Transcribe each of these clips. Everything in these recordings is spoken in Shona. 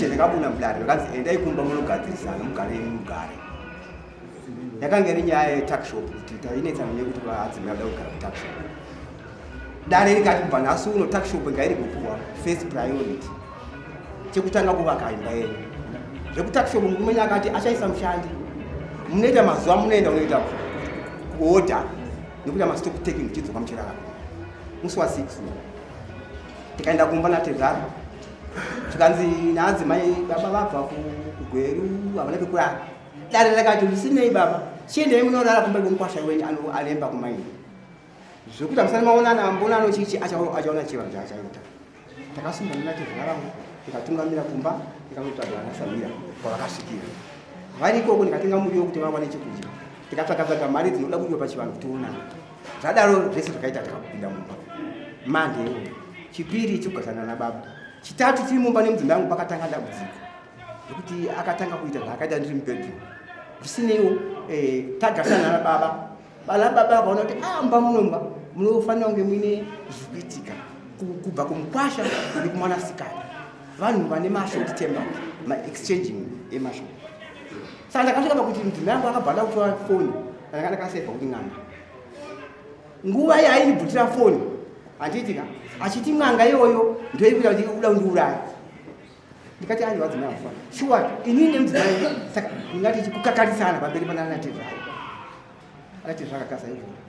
Decision yakabuda mudare, vakanzi endai kumba munogadzirisana, mugare mugare. Yakanga iri nyaya yetuckshop, kuti tainetsana nekuti vadzimai vada kugara kutuckshop. Dare rikati kubva nhasi uno tuckshop ngairi kupuwa first priority, chekutanga kuvaka imba yenyu. Zvekutuckshop murume akati achaisa mushandi, munoita mazuva munoenda unoita kuodha nekuita mastock taking, muchidzoka muchirara. Musi wa6 tikaenda kumba natezvara, zvikanzi naadzimai, baba vabva kuGweru, havana pekurara. Dare rakati zvisinei, baba, chiendai munorara kumba kwemukwasha wenyu anemba kumaini, zvekuti hamusani maonana ambonano chichi achaona chivanhu chaachaita. Takasimba nenatezvara vangu, tikatungamira kumba, tikanotsvaga vana Samira kwavakasvikira vari ikoko. Ndikatenga muriwo kuti vawane chekudya, tikatsvaga tsvaga mari dzinoda kudiwa pachivanhu kuti tionana. Zvadaro zvese zvakaita, takapinda mumba mande iwoyo. Chipiri chikugarisana nababa, chitatu tiri mumba nemudzimai wangu, pakatanga dambudziko rekuti akatanga kuita zvaakaita ndiri mubedroom. Zvisineiwo, tagarisana nababa, vana baba vakaona kuti a mumba munomba munofanira kunge muine zviri kuitika kubva kumukwasha nekumwanasikana, vanhu vane mashort temper, maexchanging emashoko. Saka ndakasvika pakuti mudzimai yangu akabva ada kutora foni ndanga ndakasevha kuti n'anga. Nguva yaaindibvutira foni, handiitika, achiti n'anga iyoyo ndoikuita kuti uda kundiuraya. Ndikati aiwa, adzimai afa shuwa, inini nemudzimai. Saka ndingati kukakarisana pamberi pananatezvaro, akati zvakakasa izvozvo.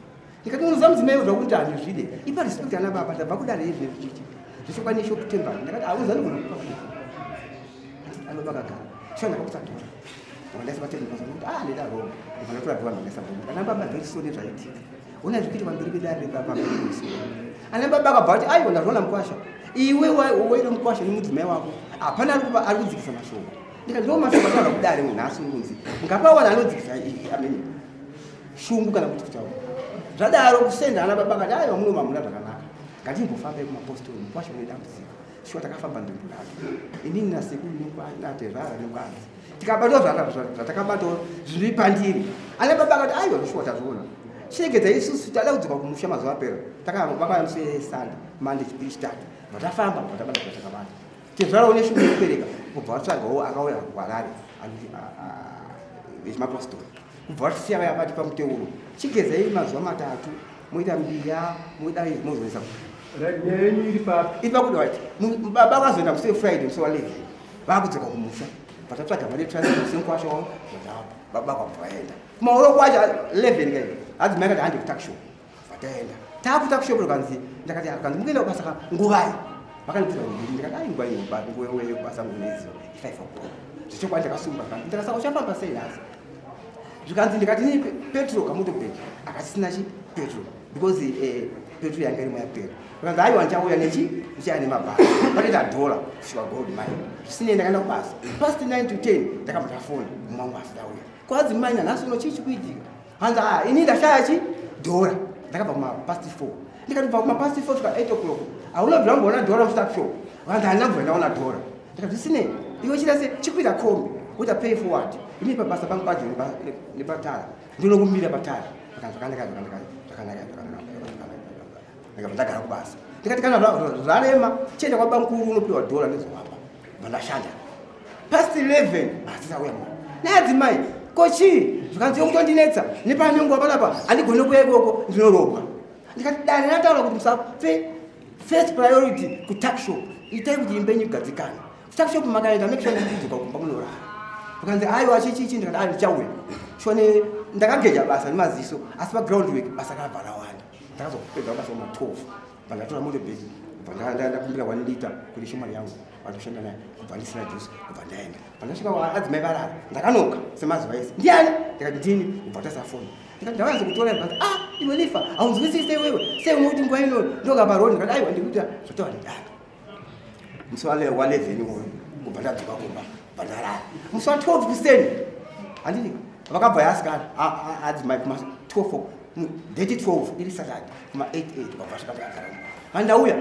Ndikati unoziva mudzimai zvakuti handizvide, ipa respect ana baba. Ndabva kudare izvi zvichiitika zvichokwani shokutembana. Ndakati auza ndigona kupa kuti anoba akagara shuwa. Ndakakusatora ndaisa patendi kuti ah, ndida wrong, ndikatora dhora, ndaisa ana baba. Very sorry zvaitika, ona zvikuita pamberi pedare pamberi pemusoro. Ana baba akabva ati aiwa, ndazviona mukwasha, iwe waire mukwasha nemudzimai wako, hapana ari kudzikisa mashoko. Ndikati ndo mashoko ataura kudare nhasi unzi ngapawana anodzikisa amene shungu kana kuti kutaura. Zvadaro kusenda ana baba akati aiwa, muno mamuna zvakanaka, ngatimbofambai kumapostori, mukwasha une dambudziko. Shuwa takafamba nzvimbo nhatu, inini nasekuru natezvara nekwanzi, tikabatwa zvatakabatawo zviri pandiri. Ana baba akati aiwa, shuwa tazviona, chiregedza isusu tada kudzoka kumusha. Mazuva apera, vakauya musi weSunday, Monday, Chipiri, Chitatu, vatafamba, vatabata zvatakabata. Tezvara une shungu yekubereka, kubva vatsvagawo akauya kuHarare vechimapostori, kubva vatisiya vaya vati pamuteuro, chigezai mazuva 3, moita mbiya, moida mozoisa. Nyaya yenyu iri papi? Iri pakuti vati baba vazoenda musi weFriday, musi wa11 vakudzoka kumusha, vatatsvaga mari yetransport semukwasha wavo, baba kwabva vaenda kumauro kwacho 11 kai. Adzimai akati hande kutuckshop, vataenda takutuckshop. Kanzi ndakati, kanzi mukuenda kubasa ka nguvai? Vakandipfura mbiri. Ndikati ai, nguva iyo nguva yekubasa nguneziva i5 o'clock. Zvichokwadi ndakasumba. Kanzi ndakasaka uchafamba sei nhasi? Zvikanzi, ndikati ni petrol kamotobheki akasisina chi petrol, because petrol yanga irimo yapera. Zvikanzi aiwa, ndichauya nechi, ndichauya nemabhasi, patoita dhola kusvika Gold Mine. Zvisinei, ndakaenda kubasa past 9 to 10, ndakabva ndafona mumwe wangu asidauya kwadzimai. Nanhasi uno chii chikuitika? Hanzi a ini ndashaya chi dhora. Ndakabva kumapast 4. Ndikati kubva kumapast 4 svika 8 o'clock hauna bvira mboona dhora mutuckshop? Vanzi handina kubva ndaona dhora. Ndikati zvisinei, iwe chita se chikwira kombi, woita pay forward, ini pabasa pangu padyo nepatara, ndinokumira patara. Zvakanaka, zvakanaka, zvakanaka, zvakanaka. Ndikabva ndagara kubasa. Ndikati kana zvarema, chienda kwabamukuru unopiwa dhora ndizovapa. Bva past 11 asisauya mwana naadzimai. Ko chii? Zvikanzi yokutondinetsa nepanenguva panapa, handigoni kuya ikoko, ndinorobwa. Ndikati dare rataura kuti musape first priority kutuckshop, itai kuti imba yenyu igadzikane. Kutuckshop makaenda, make sure ndikudzoka kumba munorara. Zvikanzi aiwa, chichichi. Ndikati ai, ndichauya shone. Ndakageja basa nemaziso, asi paground work basa rabva rawanda. Ndakazopedza basa kuma 12, bva ndatora motobheki, bva ndakumbira 1 liter kune shamwari yangu vandoshanda naye, kubva ndisina juice, kubva ndaenda. Pandasvika adzimai varara. Ndakanoka semazuva ese. Ndiani? Ndikati ndini. Kubva tasa foni. Ndikati ndavaanza kutora. Ndikati ah, iwe Lifa, haunzwisise iwewe, sei unokuti nguva ino ndoka paroni? Ndikati aiwa, ndikuita zvotaura nedare. Musi wa11 iwoyo kubva ndadzoka kumba, bva ndarara. Musi wa12 kuseni, handiti vakabva yasikana adzimai kuma 12, date 12 iri Saturday, kuma 8 8 kwabva svika takagara. Vandauya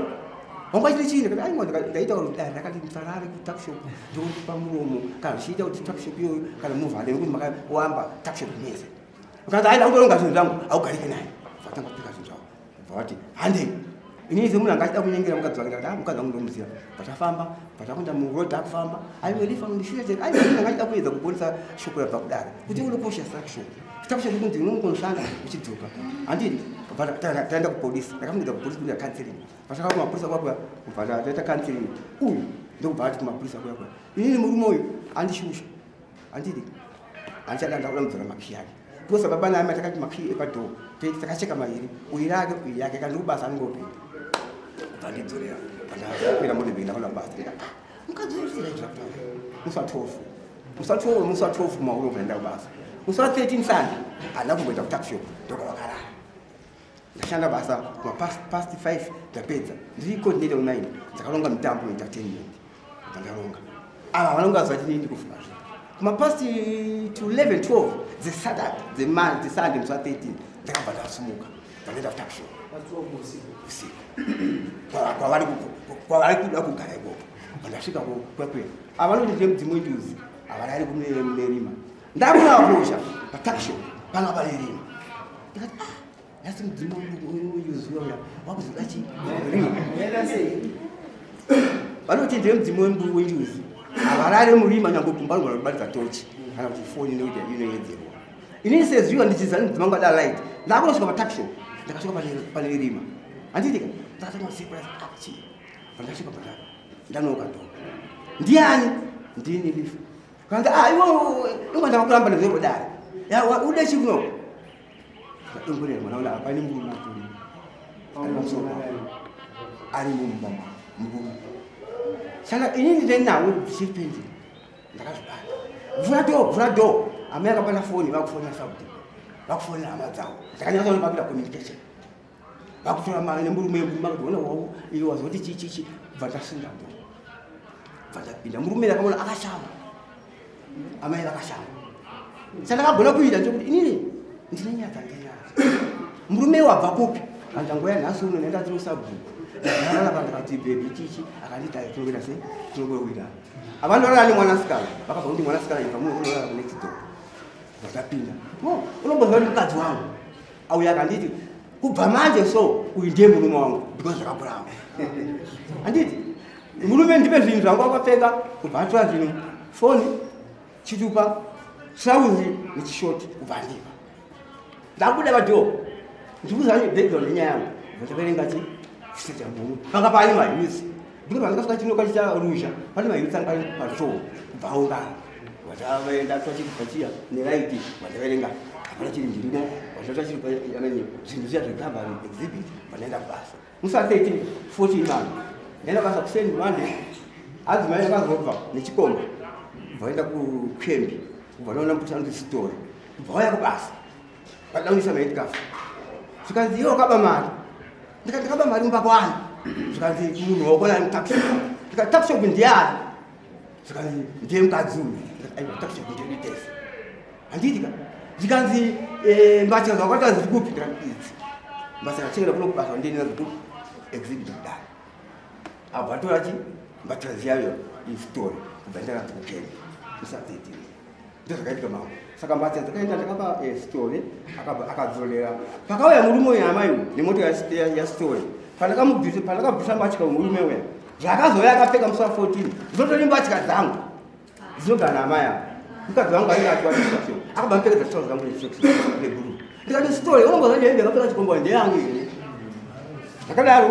wanga chiri chii? Ndikati aiwa, ndaita kuti dare rakati musarare kutuckshop, ndokupa muromo kana zvichiita kuti tuckshop iyoyo kana muvhare, nekuti makawamba tuckshop mese. Ukanzi aida kutoronga zvinhu zvangu, haugarike naye. Vatanga kupika zvinhu zvavo, bva vati handei. Inini semunhu anga achida kunyengera mukadzi wake, ndakati, "Ah, mukadzi wangu ndomuziva." Patafamba, patakuenda muroad, akufamba, aiwe lifa ndisira chete. Aiwa, munhu anga achida kuedza kuponesa shoko rabva kudare kuti unokosha tuckshop. Tuckshop kunzi unongonoshanda uchidzoka, handidi. Taenda kupolisi, ndakafungidza kupolisi kuita counseling. Pataka kumapurisa kwakuya, kubva taita counseling, uyu ndokubva ati kumapurisa kuya kuya, "Inini murume uyu andishusha, handidi, handichada, ndakuda mudzora makii ake." Because baba naamai takati makii epadoor takacheka mairi, uyu rake, uyu yake. Kana ndikubasa anongopinda. Kubva ndidzorera, pandakwira motobheki, ndakaona kubasa. Ndikati, "Ah, mukadzi uyu chiraizvakutaura." Musi wa12, musi wa12, musi wa12 kumauro kuenda kubasa. Musi wa13 Sunday handina kumboenda kutuckshop, ndoka wakarara. Ndashanda basa kuma past 5, ndapedza. Ndiri coordinator wemine, ndakaronga mitambo, entertainment. Ndabva ndaronga ava vanonga zva chii, ndikufunga zve kuma past to 11, 12 dzeSaturday, dzeSunday, musi wa13, ndakabva ndasumuka, ndandoenda kutuckshop usiku kwavari kuda kugara ikoko. Ndasvika kwekwe, avanoti ndine mudzimu wenjuzi, havarari mune rima. Ndakunaapproacha patuckshop, panga pane rima. Ndikati, "Ah, nhasi mudzimu wenjuzi uya wakuzoda chi rima?" Vanoti ndine mudzimu wenjuzi, havarari murima, nyange kumba anogona kubatidza tochi kana kuti foni nekuti inoyedzerwa. Inini sezviwa ndichiziva mudzimu wangu ada light. Ndakunosvika patuckshop, ndakasvika pane rima, handitika. Ndakatanga surprise, ah, chii? Pandasvika pata, ndanoka door, "Ndiani?" "Ndini Lifa." Kanzi, "Ah, iwe inga ndakakuramba nezverodare, ude chi kuno?" Ndongorera mwana una, hapane murume atori ari pamusoro pako, ari mumba murume. Saka inini ndine nawo ndichiri pending, ndakazvibata. "Vhura door, vhura door." Amai akabata foni, vakufonera sabhuku, vakufonera hama dzavo. Ndakanyatsaona pakuita communication, vakutora mari nemurume. Murume akati, "Ona wau iwe wazoti chi chi chi." Bva ndasunga door, bva ndapinda. Murume ndakaona akashama, amai vakashama. Chandakagona kuita ndechekuti inini ndine nyaya dzandinadzo. "Murume wabva kupi?" Kandangoya nhasi uno, ndaenda tiri sabhuku, ndakarara pa. Ndakati, "Baby, chichi?" Akanditi, "Ayi, tinokuita sei, tinongowirana." Avanorara nemwanasikana, vakabva kuti, "Mwanasikana, ibva muno, unorara kunext door." Ndakapinda. "No, unomboziva kuti mukadzi wangu auya akanditi kubva manje so uyu ndiye murume wangu, because zvakakuramba." Handiti murume, "Ndipe zvinhu zvangu." Akapfeka, kubva atora zvinhu, foni, chitupa, trauzi nechishoti, kubva andipa. Ndakubuda padoor, ndikuza background yenyaya yangu. Ndaverenga chi chisechambumu, panga pane mayouths, because vandakasvika chinoka chicha ruzha, pane mayouths anga ari padoor, kubva aungana. Vataenda chitupa chiya nelight, vandaverenga, hapana chiri ndirimo. Vandatora chitupa, amene zvinhu zviya zvegavern exhibit, vandaenda kubasa. Musi wa 13, 14 mano ndaenda kubasa kuseni Monday. Adzimai akazobva nechikomba, kubva vaenda kukembi, kubva naona mbuti anoti story, kubva vauya kubasa, vadaunisa mahandcuff. Zvikanzi, "Iwe wakaba mari." Ndikati, "Ndakaba mari mumba kwani?" Zvikanzi, "Munhu wakona ari mutuckshop." Ndikati, "Tuckshop ndiani?" Zvikanzi, "Ndiye mukadzi uyu." Ndikati, "Aiwa, tuckshop ndedu tese, handiti ka?" Zvikanzi, "Mbatya dzawakata dziri kupi?" Ndikati, "Idzi mbatya ndachengera kuno kubasa, ndini nadzo ku exhibit kudai." Abva atora chi mbatya dziyayo, istory, kubva enda nadzo kukembi musa 13. Ndozvakaitika mama. Saka mbatya dzakaenda, ndakapa story, akadzorera. Pakauya murume uyu, amai uyu nemota yastory, pandakabvisa mbatya, murume uya zvakazouya akapfeka musi wa14 zvotori mbatya dzangu dzinogara naamai ava. Mukadzi wangu ainge atiwatisasio, akabva mupfekedza trouser dzangu nebhuru. Ndikati, "Story, unongoza hembe yakapfeka chikomba ndeyangu here?" Ndakadaro,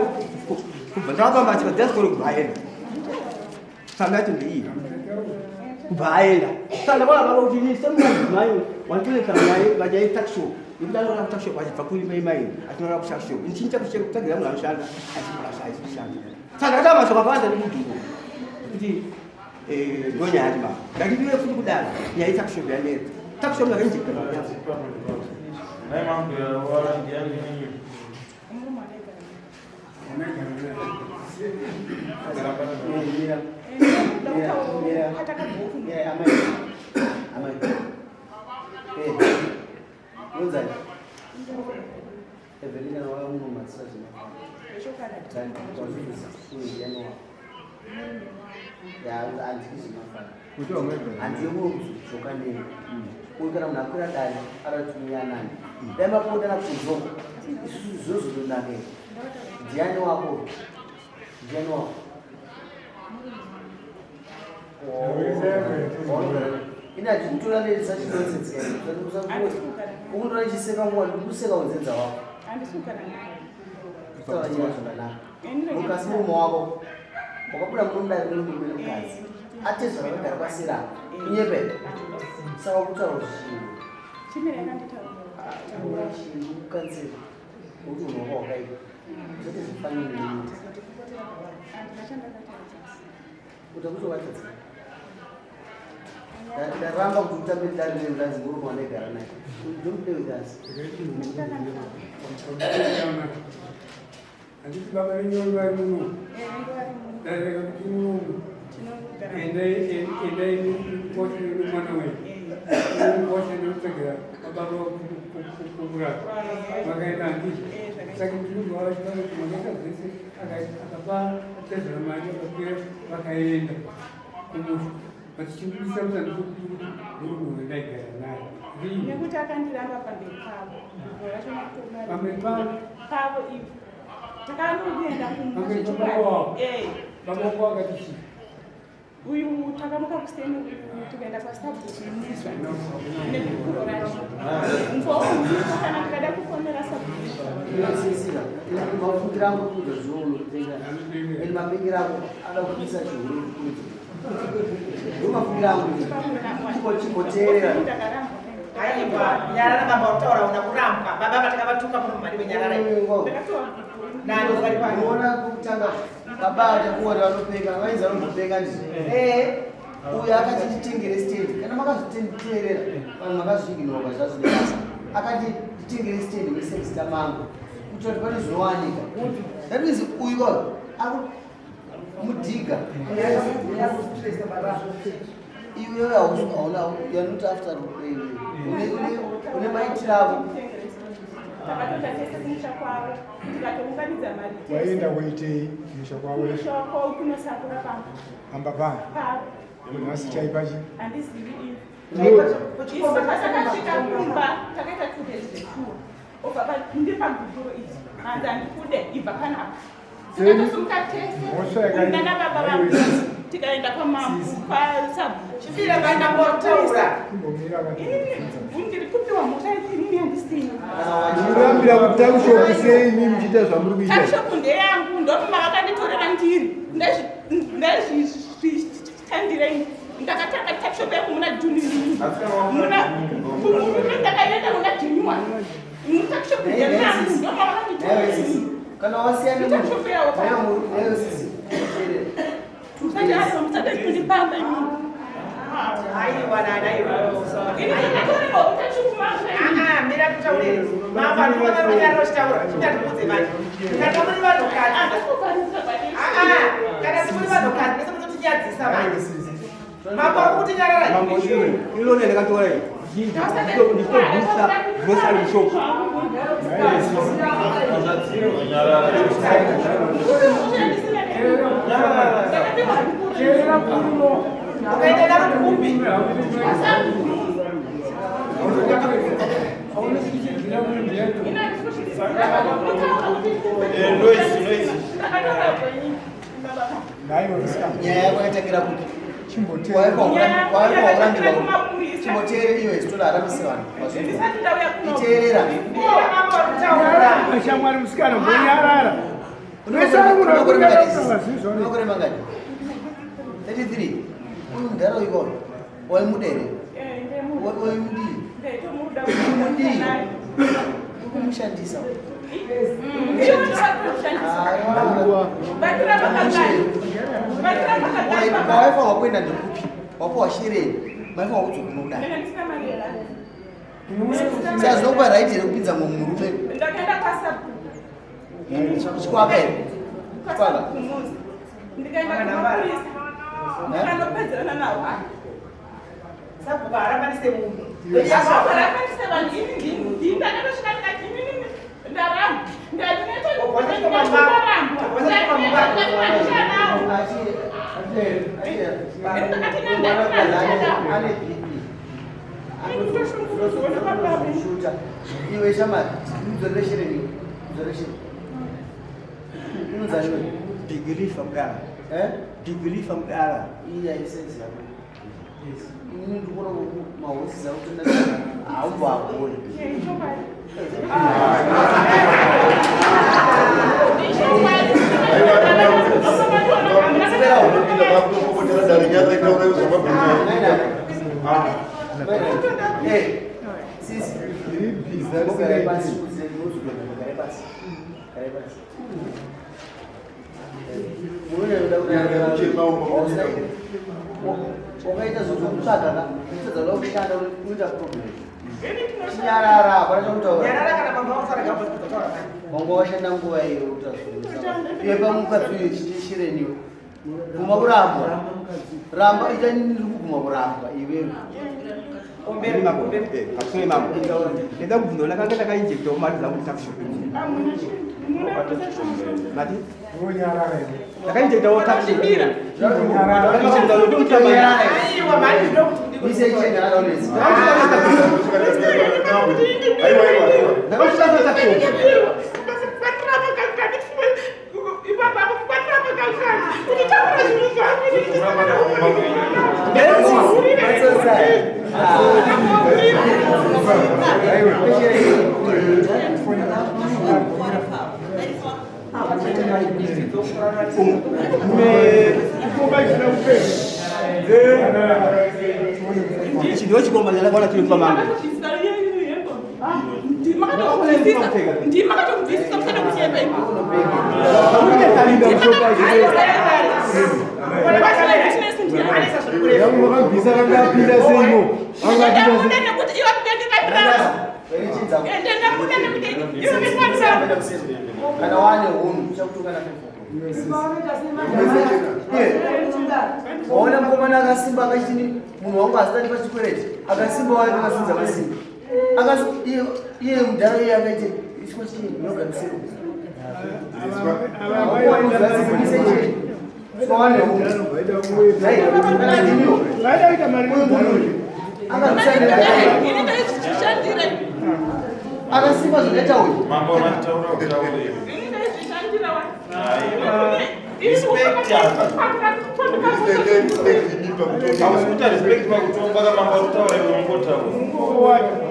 kubva ndakapa mbatya dzestory, kubva aenda. Sandati ndeiyi, kubva aenda. Saka ndakaona baba kuti ini semudzimai wanditonesana naye vachai tuckshop, nekuti anoona kutuckshop achibva kuimai, achinoona kutuckshop nchincha kutsvagira munhu anoshanda, achibasa achishanda. Saka ndakataura mashoko akawanda nekudhungu kuti ndonyaya yati mama ndati ndiwe futi kudaro. Nyaya yetuckshop yanetsa, tuckshop ndakainjekta mari yangu. Nai mambo ya wala ndiani nini? Mira, mira, mira. Mira, amai. Amai. Eh. Unzani? Evelina waya unomatsira zvinofana. Uyu wako. Ya, handidi zvinofana. Kuti wamwega. Handiye kuzodzoka neni. Uyu kana munhu akwira dare arati muyanani. Dai mapotana kunzoko. Isusu zvozodonakera. Ndiani wako? Ndiani wako? Ina ndikutora ndedisa chinonsense ukundora chiseka nguva ndikuseka unzenza wako. Kutaura nyaya zvakanaka. Mukasi murume wako wakabuda munomudai kune murume nemukadzi atezvara vakagara kwasira kunyepe saka kutaura kuti chii chii kanseri kuti unhu wako wakaipa zvete zvifanire nekuita kuti kuti watadza. Ndaramba kuti utambe dare nemukadzi murume wandaigara naye. Don't play with us. Handiti baba venyu vari muno? Dareka kuti munomu endai endai mukoshe nemwana wenyu, mukoshe nekutsvagira baba kurapa vakaenda, handizvo? Saka ndinobva vachitaura kuti makaita zvese, akapa atezvara mari, akakwira vakaenda kumusha, but chibudisa kuti handikuti kuti murume wendaigara naye rini? Nekuti akandiramba pamberi pavo. Pamberi pavo? Pavo ivo. Takanokuenda. Pamberi pababa wavo? Baba wako wakati chii? Uyu takamuka kuseni tikaenda kwasabhuku negukuro racho mboumiko kana tikada kufonera sabhuku. Inosisira mafungiro angu kuudza zvounotenga and mapengero ako ada kubisa chihure kudzi ndo mafungiro angu. Chimboteerera. Ndakaramba. Aiwa, nyarara baba, utaura una kurambwa. Baba vatakavatuka muno mumari wenyarara. Nani vari pano? Unoona kutanga baba atakuona vanopenga, vainzi vanombopenga ndizvo. Uyo akati nditengere stendi, kana makazviteerera vanhu makazviignorwa zvazvine basa. Akati nditengere stendi nesezita mangu kuitira kuti pane zvinowanika. That means uyu mudhiga iwewe hauna, you are not after une maitiro ako. Takatoenda tese kumusha kwavo, tikatounganidza mari tese. Waenda kuitei kumusha kwavo? Kumusha kwavo kunosakura pamba. Pamba pano? Pavo. Nhasi chaipachi? Handizivi ivo. Isu patakasvika kumba takaita 2 days zveshuwa, obva ndipagupuro idzi hanzi handikude, ibva panapa. Tikatosumuka tese Mhosva yakaita- nana baba vangu tikaenda kwamambo kwasabhuku. Chibira vaenda mbotaura. Kumbomira. Inini ndiri kupiwa mhosva, inini handisina. Murambira kutuckshop sei imi muchiita zvamuri kuita? Tuckshop ndeyangu, ndopima vakanditorera ndiri ndaizvitandira. Ndakatanga tuckshop yangu muna June, muna ndakaenda muna January. Tuckshop ndeyangu, ndoma vakanditorera. Kana wasiyana Tuckshop yawo. nayo sisi. Musati ayo, musati kundipamba imini. Aiwa nana, aiwa. Ini ndakatorerwa kutuckshop mangu. Ah, mira kutaurire. Mambo andikuona runyararo chitaura. Chindatibudze manje. Kana muri vanhukadzi. Ah, ah, kana muri vanhukadzi mese munotinyadzisa manje. Mambo ari kutinyarara. Mambo, iwe ilona ndakatora iyi ndichitobvisa grocery shop. Teerera kuno. Ukaenda naro kupi? Aunosvichidzira munhu yacho. Noise, noise. Naiwe musikana. Nyaya yako yakatangira kupi? Chimboteerera. Waifahurambirwa. Chimboteerera iwe, zitoda harambise vanhu mazvinzwa. Iteerera. Mambo ari kutaura. Shamwari musikana, mbonyarara. Makore mangani? 33. Uyu mudhara uyu waimudere, waimudii? Mudii ukumushandisa? Aiwa. Pawaifanwa kuenda ndekupi? Wapiwa shereni, maifanwa kudzoka unodai. Saka zvinokupa right here kupinza mumwe murume? Ndakaenda kwasabhuku. Chikwaka here? Chikwaka. Kwasabhuku muzi, ndikaenda kumapurisa, ndikanopedzerana nawo. Sabhuku harapanise munhu. Rakandise vanhu. Ini ndakatosvika ndikati inini ndaramba, ndaramba, ndandichanao. Ane BP. Shuta iwe shamari, mudzorere shereni, mudzorere shereni. Unonzani iwe? Bigirifa mudara. Eh? Bigirifa mudara. Iya isaizi yako. Ini ndikuona mahosi dzakutenda haubva agoni. Sisi. Garai pasi, garai pasi. Garai pasi. Wakaita zvokutsvaga ka kutadza kuda kushanda unoita problem. Chinyarara hapana chakutaura. Nyarara kana mambo vakusara gamba kutaura manje. Wanga washanda nguva iyo utazviiwe pamukadzi uyo chishireniwe bvuma kurambwa ramba ita ndiri kubvuma kurambwa iwewe. Omberi omberi. Pakusoi mambo. Ndenda kubvunza ndakanga ndakainjektawo mari dzangu kutuckshop. Mati? Ndakainjektawo tuckshop. Ndakainjektawo ndokuti Aiwa manje ndokuti ndiko. Mise chena akaonesa. Ndakakushandisa tuckshop. Ichi ndiyo chikomba chandakaona chiri pamambo. Ndimakatobvisisa musada kuchepa imi. Makabvisa kangapinda seimo. Ndamuda nekuti iwe kutendekandiramba. Ende ndamuda nekuti iwe kutendekandiramba. Kana wane hunhu uchakutuka na waona mukomana akasimba akachitini munhu wangu asati pachikwereti akasimba wayo akasinza masimba iye mudhara iye akaite iswa chii yoganisiro wane hunhu Ini ndaizvishandira. Akasimba zvakaita uyu. Mambo vanotaura kutaura. Ini ndaizvishandira wa. Respect apa. Hausi respect pakutonga kama mambo arikutaura iwe unongotaura.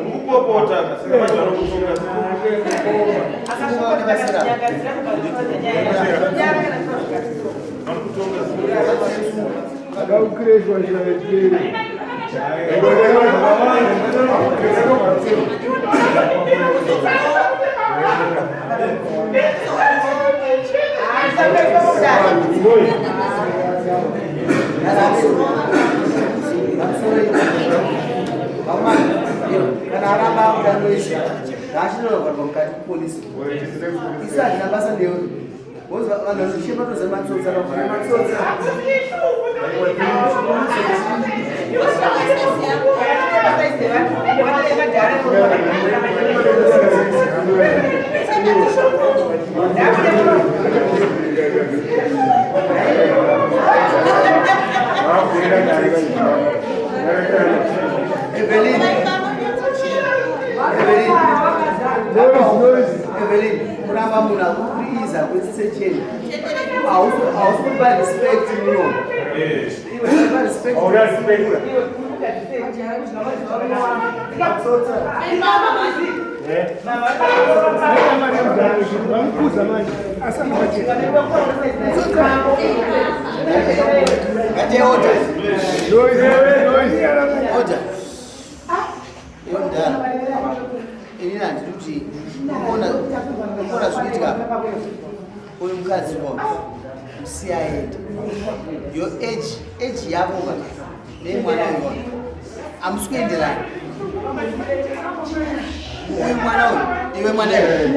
Urikupopota saka manje vanokutonga. Vanokutonga. Kana aramba akutanoisa ngaachinonovharwa mukati kupolisi. Isu hatina basa newe. Vanhu vanoshema toziva matsotsi akavhura matsotsi. Evelyn, Evelyn, Evelyn, kuramba munhu akukuriiza kwesecheni hausi kupa respect muno. Iwe kupa respect. Vamukuza manje asangabachena. Ngate order. Order. Iwe mudhara. Inini handidi kuti unoona zvinoitika apa. Uyu mukadzi wako musiye aende. Your age, age yako ka nemwana uyu hamusi kuenderana. Uyu mwana uyu, iwe mwana uyu.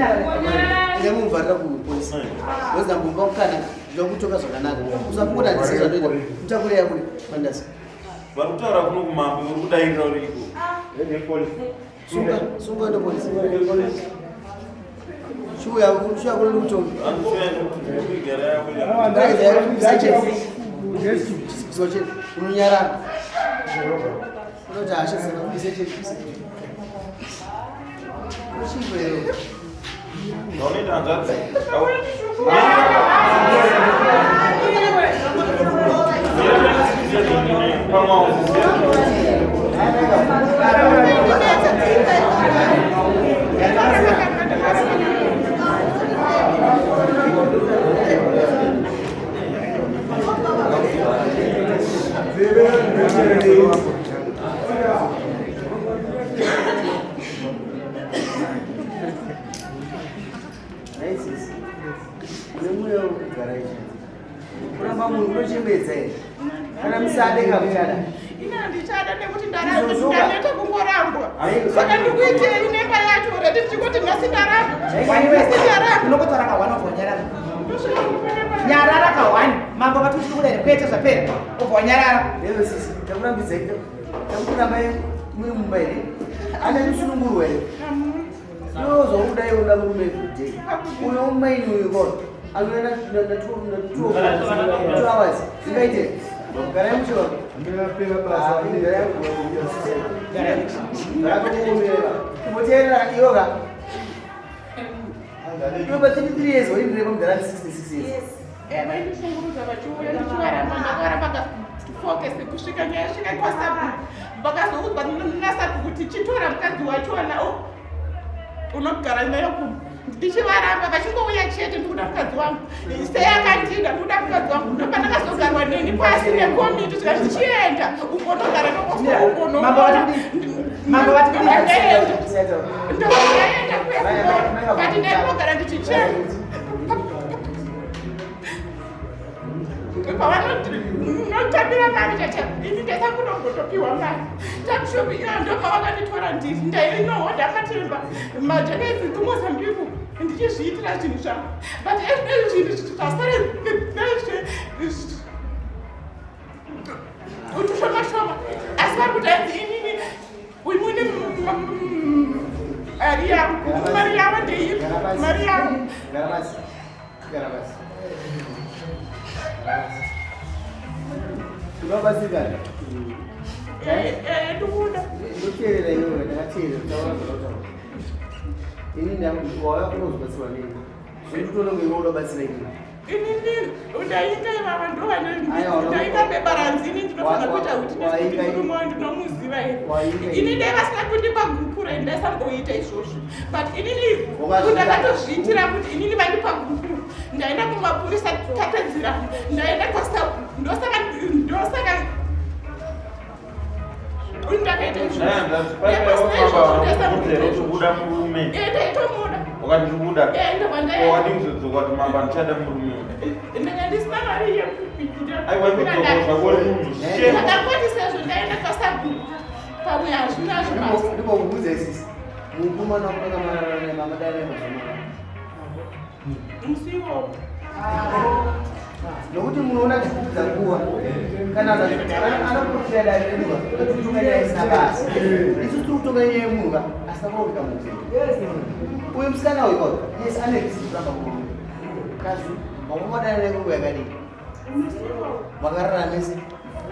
Ine mumuvharira kupolisi. Woza mumba kukana ndinokutoka zvakanaka. Usafunga handisi zvandoita. Mutakure yako mandasi. Vari kutaura kuno kumambo uri kudairira uriko. Sunga, sunga ndo polisi. Shuya, shuya kuno kutonga. Vanotouya nekuti kuigara yako. Unonyarara. Unoti hasha saka bise chete. Uchibwero. Zvaunoita hanzvadzi. Kuramba munhu kunochembedza here? Kana musade kamuchada. Ini handichada nekuti ndaneta kungorambwa. Saka ndikuitei nemba yacho already ndichingoti nhasi ndarambwa. Nhasi ndarambwa. Unongotaura ka one obva wanyarara. Nyarara ka one. Mambo vati uchiri kuda here? Kwete zvapera. Obva wanyarara. Leo sisi takurambidzai takurambai muri mumba here? Ane musunungurwa here? Iwe zvauri iwe unoda murume everyday. Uyo maini uyu kona anoenda na 2 hours. Zingaite. Garai mushe wako. Ndinapera basa. Ah, garai kuomera. Kumboteerera iwe ka. Iwe pa 33 years waindireka mudhara 66 years. Eh, vaindishungurudza vachiuya ndichivaramba ndakaramba kafokesi kusvika nyaya yasvika kwasabu vakazoudzwa nasabu kuti chitora mukadzi wachona unogara nayo kumba ndichivaramba vachingouya chete ndikuda mukadzi wangu sei akandida ndikuda mukadzi wangu ndopandakazogarwa neni pasi nekomiti zvika ndichienda umbonogara nokoumbonoonandaenda ndoaenda kuya but ndainogara ndichichema pavanotambira mari chacha ini ndaisangunombotopiwa mari takushopu iyo ndopavakanditora ndiri ndainohodha matemba majakezi kumozambique ndichizviitira zvinhu zvangu but ezvinezvi zvinhu zvasare utushoma shoma asi vari kuti hanzi inini uimune mari yavo mari yavo ndeipi mari yavo Unobatsirikana? Ndikuda. Ndoteerera iwewe, ndakateerera taura zvakataura. Ini wauya kunozobatsirwa neni. Zvinotoona kunge iwe unobatsira inini. Inini ndainga ivava ndovandainga bepa ranzi ini ndinofanira kuita kuti nekuti murume wangu ndinomuziva here. Ini dai vasina kundipa gupuro ndaisamboita izvozvo. But inini ndakatozviitira kuti inini vandipa gupuro. Ndaenda kumapurisa tapedzera. Ndaenda kwasabu. Ndosaka ndosaka ndakaita izvozvo. Ndaizobuda murume. Ndaitomuda. Wakati ndikuda. Eh, ndobva ndaenda. Wakati kuzodzoka kuti mambo handichada murume. Ndanga ndisina mari yekupikira. Aiwa kudzoka zvako uri munhu. Shame. Ndakangoti sezvo ndaenda kwasabu. Pamwe hazvina zvibasa. Ndibokubvunza isisi. Mukomana wakutanga marara nemamadare emazuva. Musi iwowo. Nokuti munoona chikubvunza nguva kana anakurukira dare redu kutonga nyaya isina basa. Isu tiri kutonga nyaya yemunhu ka asina kurongeka muupenyu. Uyu musikana uyu kwayo yes ane rizi kuramba murume. Kazu makumadana nenguva yakadii? Musi iwowo. Makarara mese?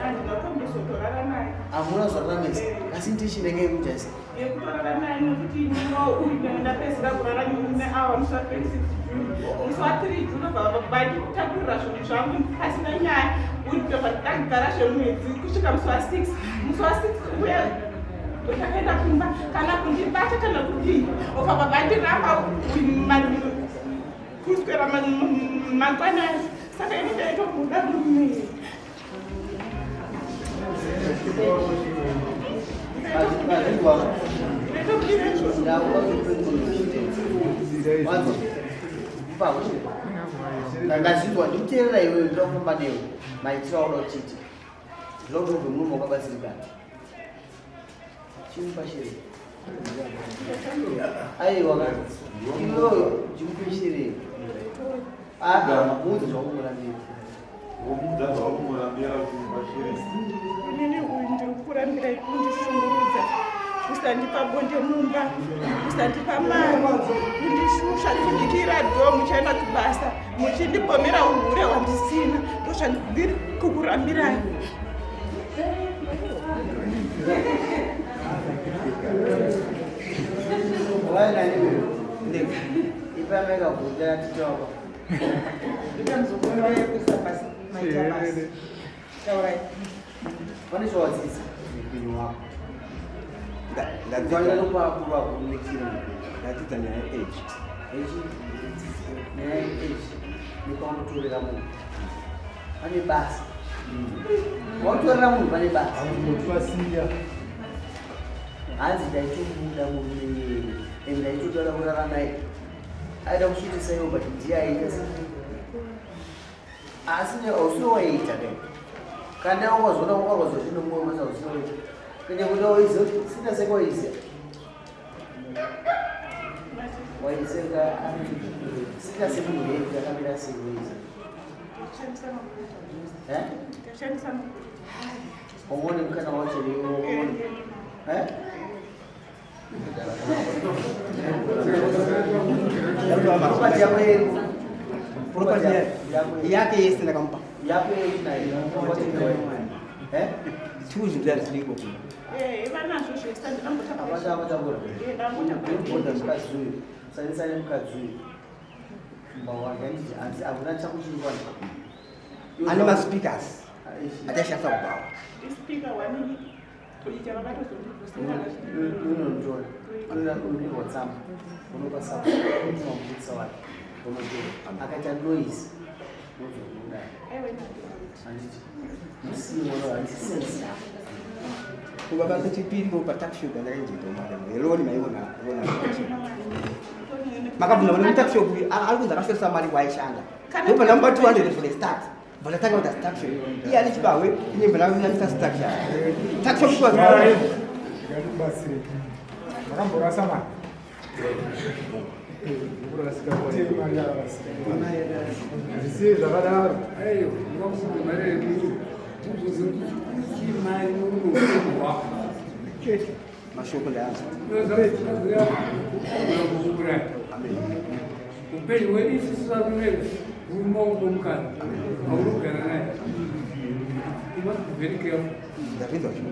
Handinotombozotorara naye. Hamuna kuzorara mese asi intention yanga yekuita sei? Yekutorara naye nekuti uyu ndapedzisira kurara neawa musi wa 26 June. Musi wa 3 June vanditakurira zvinhu zvangu pasina nyaya. Ndobva ndagara zvemwedzi kusvika musi wa 6. Musi wa 6 uya takaenda kumba kana kundibata kana kudii. Obva vandiramba kuswera mangwanani. Saka ini ndaitobuda murume. Ndangazvinzwa ndikuteerera iwewe ndoda kufamba newe maitiro auda uchiita ndoda kuti ubve murume wakabatsirikana chimupa shereni aiwa ka iwewe chimupe shereni muudze zvakumurambira Womudza zvawakumurambira uchimupa shereni. Inini uyu ndiri kurambirai kundishungurudza kusandipa bonde mumba kusandipa mari kundishusha kundikira dho muchaenda kubasa muchindipomera uhure hwandisina ndozvandiri kukurambirai. Wai nani wewe? Ndamekabvunza tichava. Ita muzukuru wauya kuisa pasi maita basa. Taurai. Pane zvawadzidza muupenyu hwako. Kufanira nokuva vakurumidzira muupenyu. Ndadzidza nyaya yeage. Echi nyaya yeage nepaunotorera munhu. Pane basa. Wautorera munhu pane basa. Vasiya. Hanzi ndaitomuda murume iyeye and ndaitoda kurara naye. Aida kusvitisa iwo but ndiye aita se. Asi ne ausiwo waiita kai. Kana wakazoona wakarwadza zvino mwoyo masa ausiwo waiita. Kanya kuti waiziva kuti sina seka waiziva. Waiziva sina semunhu yeye kuti akamira sei waiziva. Eh? Tashandisa mafuta. Uone mukana wacho uone. Eh? Property yako yeri. Property yake yese ndakamupa. Yako yeri nayo. Eh? Two zvinhu zviriko. Eh, vanazvo zvese ndinambotakura. Abata abatakura. Eh, ndambotakura. Ndibhodha mukadzi uyu. Sanisane mukadzi uyu. Mbawa yanzi hanzi hakuna chako chiri kwani. Ane maspeakers atashandisa kubhawa. Speaker wani kuita vakatozondibvusira. Unonotora. Unonotora tsamba. Unopa tsamba. Unotuma mupurisa wake. Unotora. Akaita noise. Unozomudai. Aiwa Handiti. Musiye mwana handisi. Kubaba kechipiri ko patuckshop ndakainjeka mari. Loni maiona lona. Makabvunza vane mutuckshop ari kunzi akashandisa mari kwaishanda. Ndobva ndamupa 200 for the start. Bva ndatanga kuita tuckshop. Iye ane chibahwe ine bva ndamisa structure. Tuckshop was Ndikatibatsire. Makamborasa mari. Kuti mari yakarasika. Zvisiye zvakadaro. Aiwa, ndikakufunga mari yemunhu. Uzoziva mari murume wako. Chete. Mashoko ndayanzwa. Upenyu hwedu isusu varume huri mumaoko omukadzi aunogara naye. You must be very careful. Ndapinzwa chiko.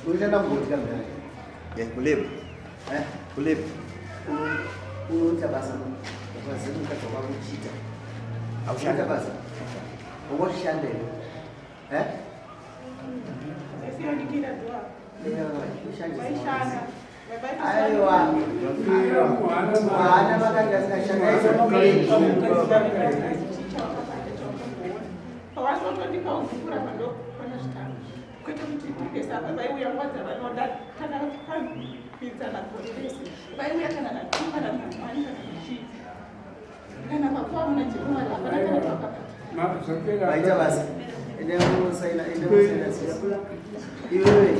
Unoshanda mugoti kamdara. Yeah, kuleba. Eh? Kuleba. Unoita basa ukaziva mukadzi wako uchiita. Aushanda Unoita basa. Ungoshanda here? Eh? Siyandikira dwa. Vaishanda. Aiwa. Vana vakanga vasingashanda. Pavasotondipa uzukura pandokwana zvitano kwete kuti pese apa vaiuya nguva dzavanoda takapambidzana gore rese vaiuya kana na2 kana na1 kana nachii kana pakuva muna January hapana kana twakabata. Vaita basa. Ende unosaina, ende unosaina sisi. Iwewe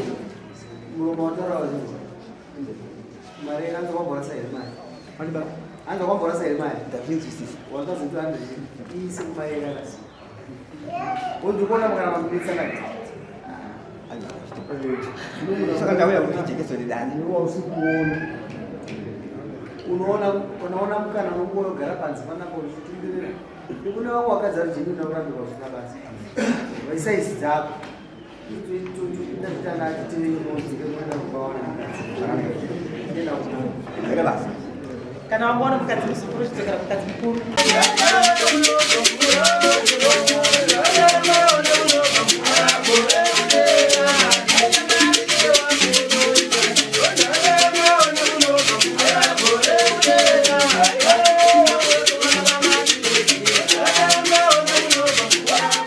muromo wataura wazvinzwa. Mari anza kwamborasa here mari? Mari baba. Anza kwamborasa here mari? Ndazvinzwisisa. Wakazi 200 iise kumari yakasi. Undikuona kana makunetsana. Saka ndauya kuti jekeso nedani. Unoona unoona mukana unongogara panze panapa uchitundirira. Kune vamwe vakadzi vari genuine kurambirwa zvisina basa. Vaisa idzi dzako. Ndaka basa. Kana wangoona mukadzi muzukuru chidzokera mukadzi mukuru.